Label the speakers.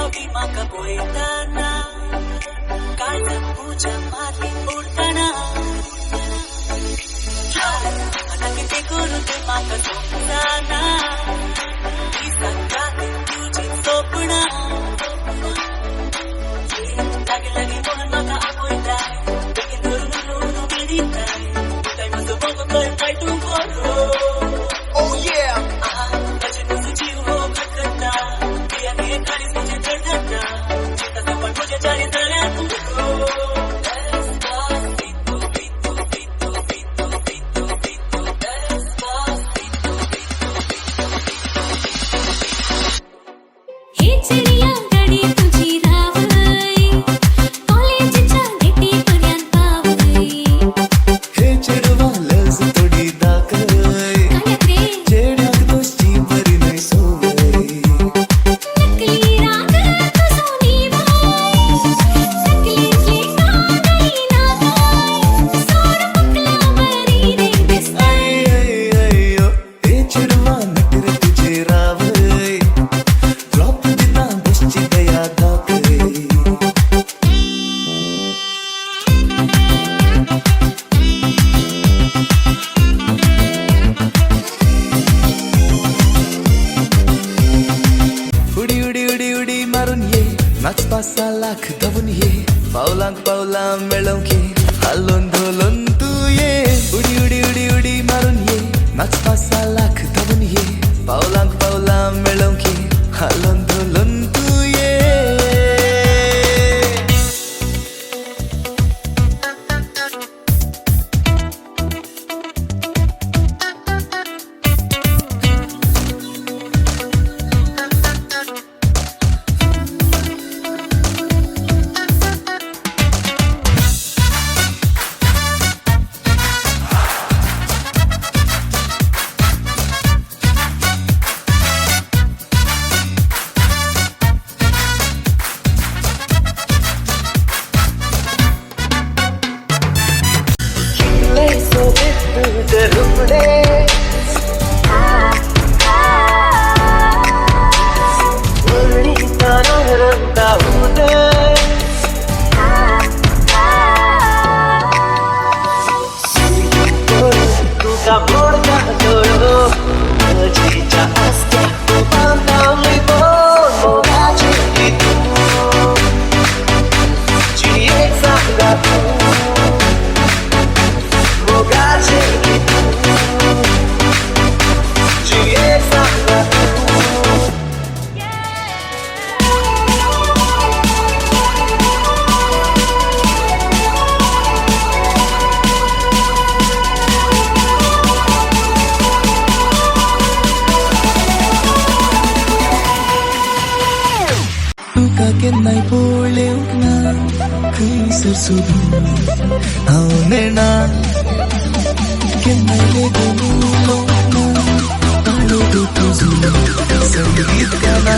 Speaker 1: फावटी म्हाका पळयतना काळजाक पूजा मारली उडटना आतां कितें करूं तें म्हाका समजना दिसाक राती तुजी सपनां लागीं लागीं म्हणून म्हाका आपयताय बेगीन धरून उलोवन उमेदीताय काय म्हजो मोग कर काय तूं बरो.
Speaker 2: Oh yeah!
Speaker 1: ताचे तुजो जीव हो खटखट्टा पिया पिये काळीज म्हजें धडधडटा चिंता सपन म्हजें जारी जाल्यार पुरो. Despacito, pito, pito, pito, pito, despacito, pito, pito, pito, pito.
Speaker 3: हे चेडया गाडी तुजी रावय कॉलेजच्या गेटीपर्यंत पावय
Speaker 4: हे चेडवा लज थोडी दाखय
Speaker 3: काल्याक रे
Speaker 4: चेड्याक दोशची बरी न्हय संवय
Speaker 3: नकली राग तुजो निवाय तकलेंतले कांय ना काय सोड पकला बरी रे दिसताय.
Speaker 4: अय्यो हे चेडवा नटर तुझे रावय ड्रॉप दिता बसची दया दाखय. उडी उडी उडी उडी मारून ये नाचपा सालाक धांवून ये पावलांक पावलां मेळोवंक ये हालोवन धोलोन तूं ये. उडी उडी उडी उडी मारून ये नाचपा सालाक धांवून ये पावलांक पावलां मेळोवंक ये हालोवन धोलोन तूं ये.
Speaker 2: कितले सोबीत तुजें रुपडें वळणीताना रंगता उदय तुका मोडता दोळो नजीच्या आसत्या बांदावली मोगाची तूं जिणेक सांगा तूं मोगाची तूं जिणेक सांगा तूं.
Speaker 4: तुका केन्नाय पळोवंक ना खंयसर सोदून हांव नेणा केन्नाय लेगून उलोवंक ना ताळो तुजो संगीत गाना.